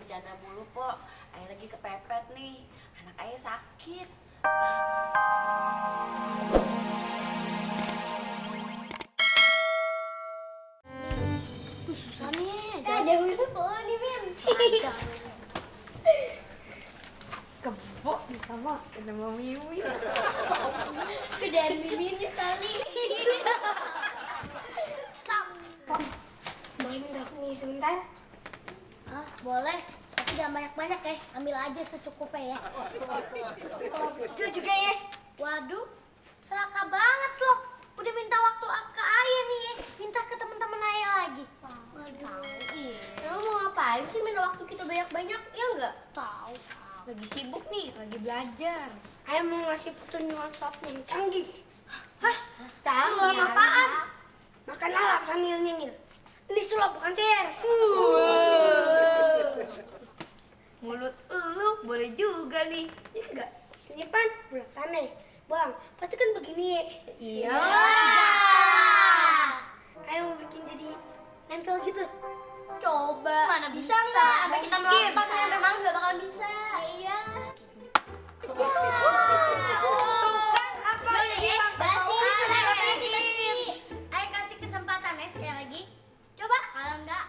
bercanda mulu, Pok. Ayah lagi kepepet nih. Anak ayah sakit. Tuh susah nih. Ada Wiwi pola di Min. Kebo bisa mah ketemu Wiwi. Kejar Wiwi ini kali. Sam. Boleh minta nih sebentar? Ah, boleh. Tapi jangan banyak-banyak ya. Ambil aja secukupnya ya. Itu juga ya. Waduh, serakah banget loh. Udah minta waktu ke ayah nih ya. Minta ke teman-teman ayah lagi. Waduh. Iya. Emang mau ngapain sih minta waktu kita banyak-banyak? Ya enggak? Tahu. Lagi sibuk nih, lagi belajar. Ayah mau ngasih petunjuk WhatsApp yang canggih. Hah? Sulap apaan? Makan lalap sambil nyengir. Ini sulap bukan cair. Mulut lu boleh juga nih. Iya enggak? Ini pan bulatan nih. Bang, pasti kan begini ya. Iya. Ayah mau bikin jadi nempel gitu. Coba. Mana bisa nggak? Sampai kita melontok ya memang nggak bakal bisa. Iya. Tuh kan apa Yaudah ini? ya, basi sudah basi. Ayo kasih kesempatan ya sekali lagi. Coba kalau enggak.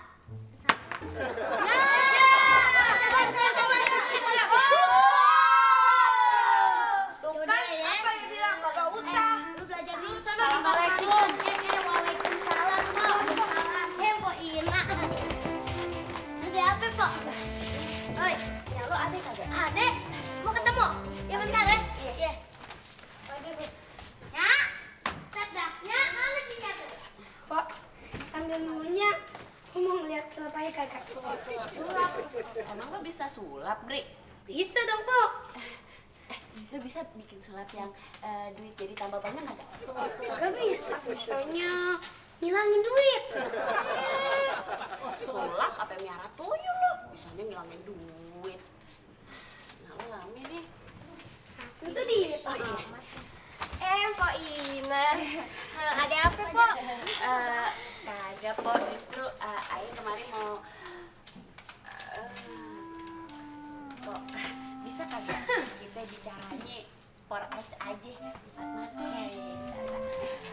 Tuh kan apa dia bilang kagak usah. Lu belajar dulu sana. Assalamualaikum. Waalaikumsalam. Waalaikumsalam. Pok Ina. Ada apa, Pok? Oi, Ya lo adek kagak? Adek, mau ketemu? Ya bentar ya. Iya. Ya, set dah. Ya, mana sih tuh? Pak, sambil nunggunya, aku mau ngeliat sulap ayah kagak. Sulap. Emang lo bisa sulap, Bri? Bisa dong, Pak. Lo bisa bikin sulap yang duit jadi tambah banyak kagak? Kagak bisa, misalnya ngilangin duit. Sulap apa miara tuyul lo? Misalnya ngilangin duit. Nah lo lama nih. Itu dia. Oh iya. Pok Ina. Ada apa, Pok? Kagak, Pok. Justru ayah kemarin mau Pok, bisa kagak kita bicaranya for ice aja buat makan.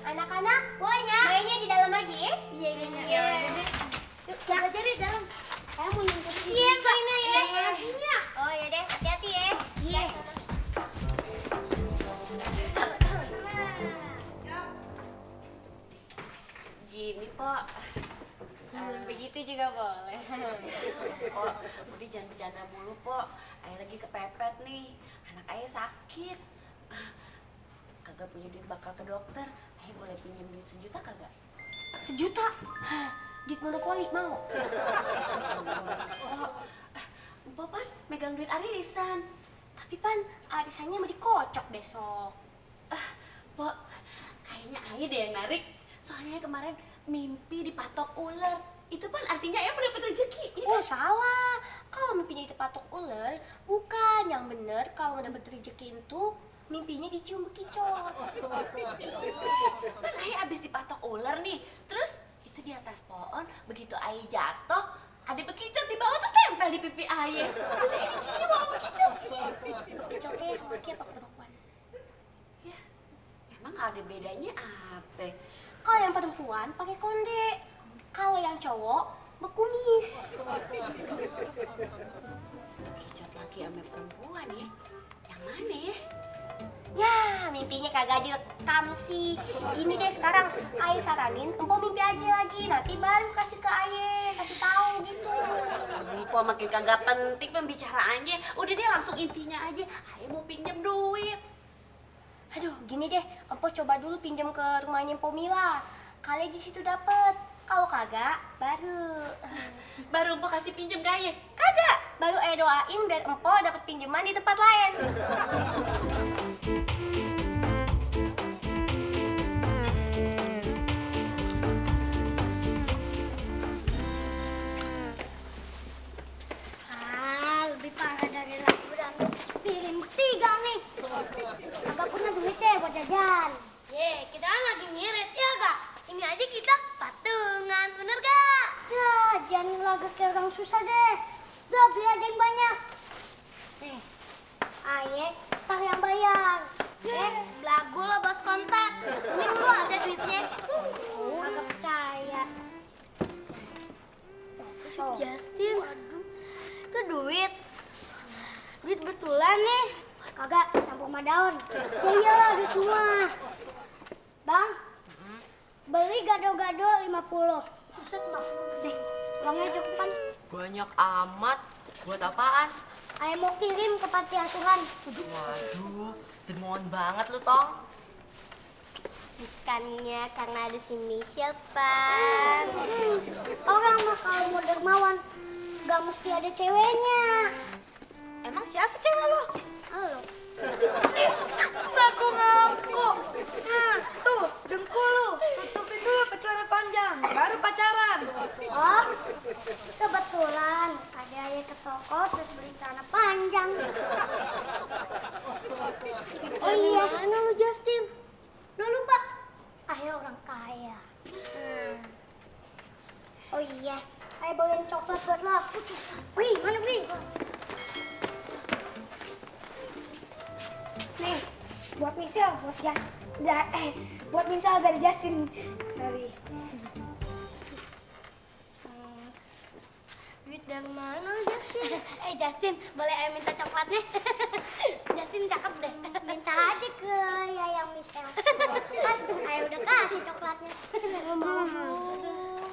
Anak-anak, mainnya di dalam aja ya? Iya. Yuk, belajar di dalam. Saya mau nonton iya, mainnya ya. Iya. Oh ya deh, hati-hati ya. Iya. Gini, Pok. Begitu juga boleh. Pok, udah jangan bercanda mulu, Pok. Ayah lagi kepepet nih. Anak ayah sakit. Kagak punya duit bakal ke dokter. Ayah boleh pinjam duit 1 juta kagak? 1 juta? Duit monopoli mau? Pok, Mpok Pan megang duit arisan. Tapi Pan, arisannya mau dikocok besok. Pok, kayaknya ayah deh yang narik. Soalnya kemarin mimpi dipatok ular. Itu Pan artinya ayah mendapat rezeki. Ya Oh salah, kalau mimpinya dipatok ular, bukan. Yang bener kalau dapet rezeki itu mimpinya dicium bekicot. Kan ayah abis dipatok ular nih. Terus itu di atas pohon, begitu ayah jatuh, ada bekicot di bawah terus tempel di pipi ayah. Berarti ini dicium sama bekicot. Bekicotnya laki apa perempuan? Ya, emang ada bedanya apa? Kalau yang perempuan pakai konde, kalau yang cowok bekumis. Bekicot laki sama perempuan ya? Yang mana ya? Ya, mimpinya kagak direkam sih. Gini deh sekarang, Ayah saranin empok mimpi aja lagi. Nanti baru kasih ke Ayah, kasih tahu gitu. Mpok makin kagak penting pembicaraannya. Udah deh langsung intinya aja. Ayah mau pinjam duit. Aduh, gini deh, empok coba dulu pinjam ke rumahnya Empok Mila. Kali di situ dapet. Kalau kagak, baru. Baru mpok kasih pinjam ke ayah. Kagak, baru Ayah doain biar empok dapet pinjaman di tempat lain. Lebih parah dari lagu dan piring bertiga nih. Agak punya duit deh buat jajan. Kita kan lagi ngirit, ya gak? Ini aja kita patungan, bener gak? Ya, jangan lagu kayak orang susah deh. Udah beli aja yang banyak. Nih, aye, ntar yang bayar. Belagu lo bos kontak. Ini lu ada duitnya. Nggak percaya. Justin, itu duit. Duit betulan nih. Kagak, campur sama daun. Ya iyalah, duit semua. Bang, beli gado-gado 50. Buset, 50. Nih, uangnya cepetan. Banyak amat. Buat apaan? Ayah mau kirim ke panti asuhan. Waduh, dermawan banget lu, Tong. Bukannya karena ada si Michelle, Pan. Orang mah kalau mau dermawan, gak mesti ada ceweknya. Emang siapa cewek lo? Halo. Ngaku-ngaku. Nah, tuh dengkul lu. Tutupin dulu celana panjang, baru pacaran. Oh, kebetulan tadi ayah ke toko terus beli celana panjang. Oh iya, mana lu Justin? Lu lupa? Ayah orang kaya. Oh iya, ayah bawain coklat buat lo. Wih, mana Wih? Nih, buat Michelle, buat Michelle dari Justin. Sorry. Duit dari mana lu Justin? Justin, boleh ayah minta coklatnya? Justin cakep deh. Minta aja ke Yayang Michelle. Kan ayah udah kasih coklatnya.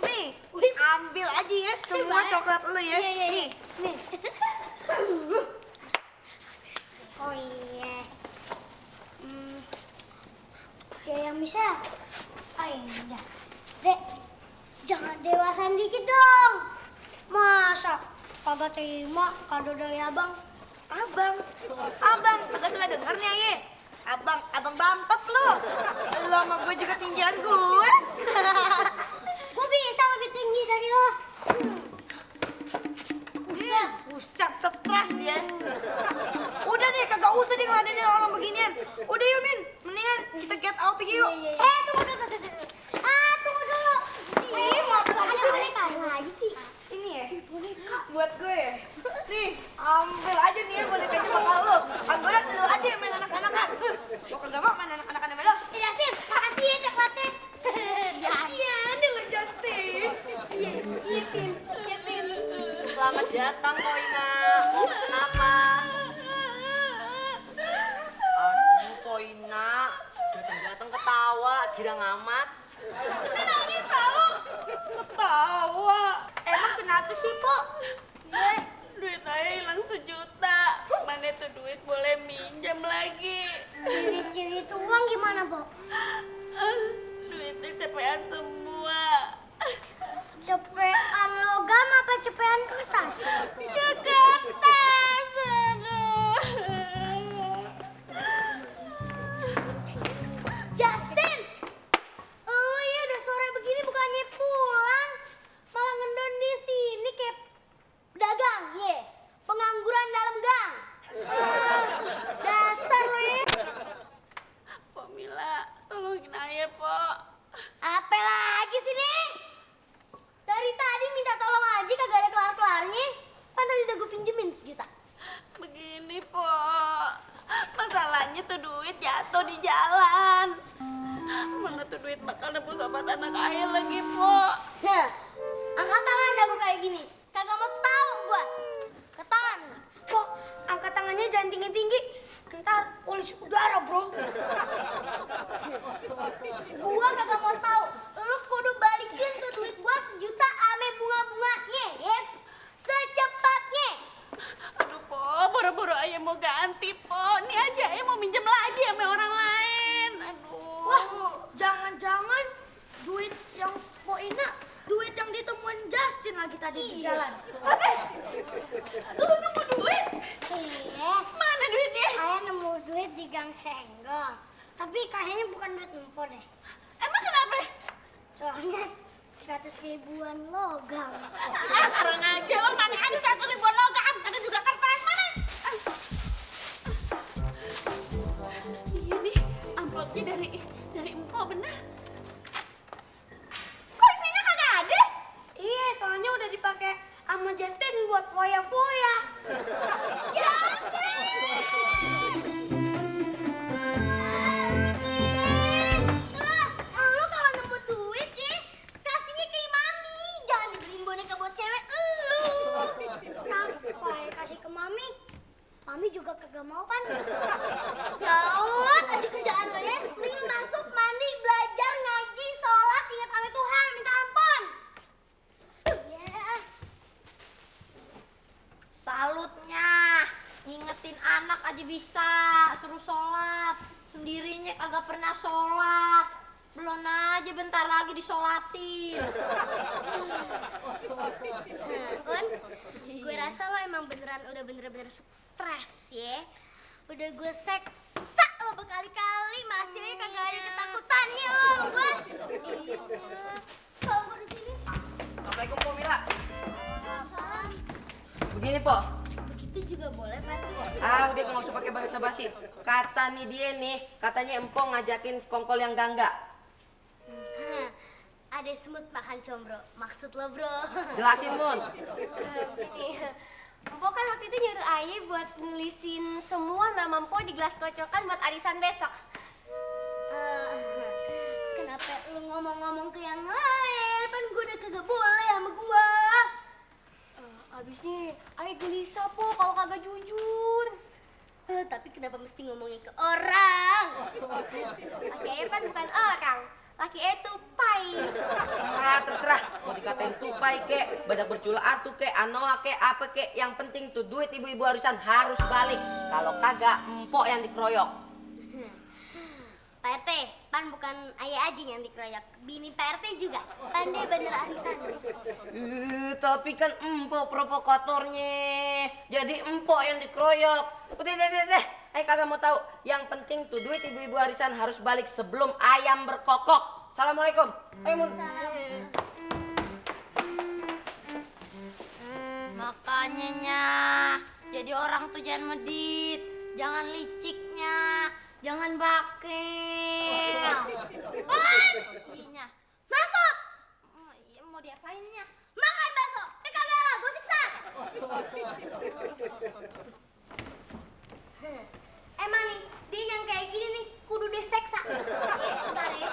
Nih, ambil aja ya semua coklat lu ya. Nih. Nih. Oh iya. Yayang Michelle. Oh iya. Dek, jangan dewasaan dikit dong. Masa kagak terima kado dari abang? Abang, kagak salah denger nih Aye. Abang bantet lu. Lu sama gue juga tinggian gue. Gue bisa lebih tinggi dari lo. Buset, stres dia. Udah deh, kagak usah deh ngeladenin orang beginian. Udah yuk Min, mendingan kita get out pergi yuk. Tunggu dulu. Tunggu dulu. Ih, mau apa lagi Ada sih? boneka lagi sih. Ini ya, boneka buat gue ya. Nih, ambil aja nih ya bonekanya bakal lu. Angguran lu aja yang main anak-anakan. Gue kagak mau main anak-anakan sama lu. Justin, makasih ya coklatnya. Kasian deh lu Justin. Iya, Tin. Selamat datang, Poina. Mau pesen apa? Aduh, Poina. Datang-datang ketawa, girang amat. Ketawa. Emang kenapa sih, Po? Duit saya hilang 1 juta. Mana tuh duit boleh minjam lagi? Ciri-ciri itu uang gimana, Po? Duitnya cepetan semua. Cepean logam apa cepean kertas? Ya kertas, aduh. Justin! Oh iya udah sore begini bukannya pulang. Malah ngendon di sini kayak pedagang, ye. Pengangguran dalam gang. Dasar lo ya. Pok Mila, tolongin ayah, Pok. Apa lagi sih nih? Dari tadi minta tolong aja kagak ada kelar-kelarnya. Kan tadi udah gue pinjemin 1 juta. Begini, Pok. Masalahnya tuh duit jatuh di jalan. Mana tuh duit bakal nebus obat anak ayah lagi, Pok. Nah, angkat tangan dah gue kayak gini. Kagak mau tahu gua. Ke tangan. Kok angkat tangannya jangan tinggi-tinggi. Ntar polisi udara, bro. Gua kagak mau tahu. Lu kudu balikin tuh duit gua 1 juta ame bunga-bunganya, ya. Secepatnya. Aduh, Pok, boro-boro ayah mau ganti, Pok. Nih aja ayah mau minjem lagi sama orang lain. Aduh. Wah, jangan-jangan duit yang Poina, duit yang ditemuin Justin lagi tadi di jalan. Lu nemu duit? Iya. Mana duitnya? Ayah nemu duit di Gang Senggol. Tapi kayaknya bukan duit empo deh. Emang kenapa? Soalnya 100 ribuan logam. Sekarang aja lo mana ada 1 ribuan logam, ada juga kertas mana? Iya nih, amplopnya dari empo bener. Kok isinya kagak ada? Iya, soalnya udah dipakai sama Justin buat foya-foya. kagak mau kan? Gawat aja kerjaan lo ya. Mending lo masuk, mandi, belajar, ngaji, sholat, ingat sama Tuhan, minta ampun. Iya. Salutnya, ngingetin anak aja bisa, suruh sholat. Sendirinya kagak pernah sholat. Belum aja bentar lagi disolatin. Un, gue rasa lo emang beneran udah bener-bener stres ya. Udah gue seksa lo berkali-kali, masih aja kagak ada ketakutannya lo sama gue. Iya. Kalau gue di sini. Assalamualaikum Po Mila. Salam. Begini Po. Begitu juga boleh, Pak. Udah nggak usah pakai basa-basi. Kata nih dia nih, katanya empong ngajakin sekongkol yang gangga. Ada semut makan combro. Maksud lo, Bro? Jelasin Mun. Gini, Mpok kan waktu itu nyuruh Aye buat nulisin semua nama Mpok di gelas kocokan buat arisan besok. Kenapa lu ngomong-ngomong ke yang lain? Kan gue udah kagak boleh sama gua. Abisnya Aye gelisah po kalau kagak jujur. Tapi kenapa mesti ngomongnya ke orang? Laki Aye kan bukan orang. Laki Aye tupai. Terserah. Mau dikatain tupai kek, badak bercula atu kek, anoa kek, apa kek. Yang penting tuh duit ibu-ibu arisan harus balik. Kalau kagak, empok yang dikeroyok. Pak RT, pan bukan ayah aja yang dikeroyok, bini Pak RT juga, pan dia bener arisan. Tapi kan empok provokatornya, jadi empok yang dikeroyok. Udah deh. Kagak mau tahu. Yang penting tuh duit ibu-ibu arisan harus balik sebelum ayam berkokok. Assalamualaikum. Ayo Mun. Makanya jadi orang tuh jangan medit, jangan liciknya, jangan bakel. Iya. Masuk, Iya, mau diapainnya? makan bakso. Kagak lah, gue siksa. Emang nih, dia yang kayak gini nih, kudu diseksa. Iya, bentar ya.